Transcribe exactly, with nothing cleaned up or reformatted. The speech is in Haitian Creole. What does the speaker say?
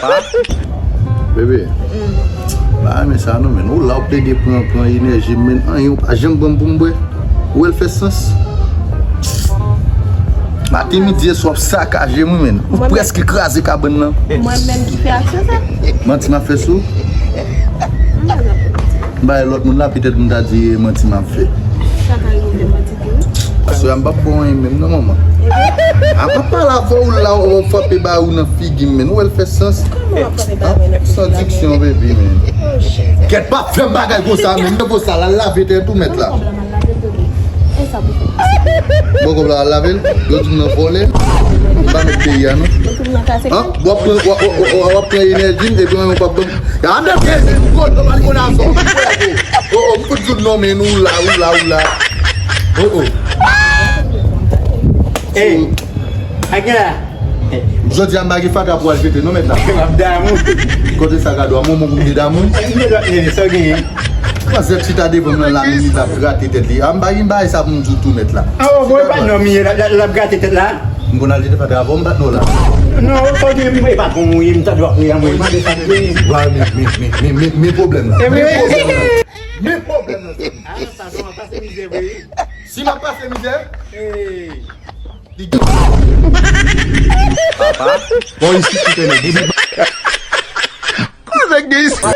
Bebe, m pa renmen sa non, men. Ou la, w plede pran, pran enèji m, men. Anyen ou pa janm ban m pou m bwè. Ou wè l fè sans? Maten, midi e swa, w ap sakaje m, wi, men. Ou prèske kraze kabann nan. Mwen menm ki fè aksyon sa? Manti m ap fè sou ou? M pa gen pou m di. M bay lòt moun la, petèt m ta di manti m ap fè. Sa ka rive m fè manti tou, wi. Aswè a m p ap bon anyen menm non, manman. A m ap pale avè w la, w ap frape ba ou nan figi m, men. Ou wè l fè sans? Kòman w ap frape ba mwen nan figi la, men? San diksyon, baby, men. Oh, Jezi. Kèt, p ap fè m bagay konsa, men. Nan konsa, l al lave tèt ou, mèt la. Pran kòb la, m al lave l, bebe. E sa pou fè? Bon, kòb la, al lave l. Yo di m nan vòlè. M pa met peyi a, non. Yo di m nan kase kay. An? W ap pran, w ap, w ap, w ap pran enèji m, epi w p ap ban m. Gade, gade, gade, gade, gade, gade, gade, gade, gade, gade, oh, oh, m fout di w non, men ou la, ou la, ou la. Oh, oh. Ey, a gen la. Jodi a m pa gen fatra pou al jete non, mèt la. M ap damou. Kote sa gado a, monmon pou m te damou. Mwen dòt nene, sa w genyen? Panse chita devan m nan la, men li t ap grate tèt li. A m pa gen bagay sa pou m di w tou, mèt la. A, oh, bon, e pa non, mi, l ap, l ap grate tèt la. M konn al jete fatra avè w, m bat non la. Non, ou fò gen, e pa bon, mwen, m ta dwa, mwen, mwen, mande sa, mwen. Wa, men, men, men, men, men, men pwoblèm la. E men pwoblèm la. Men pwoblèm la. A, sa, non, pase mizè, vre. Si m ap pase mizè? Ey. Li gen. Papa. Bon, isi, ti tene. Kòman gen isi?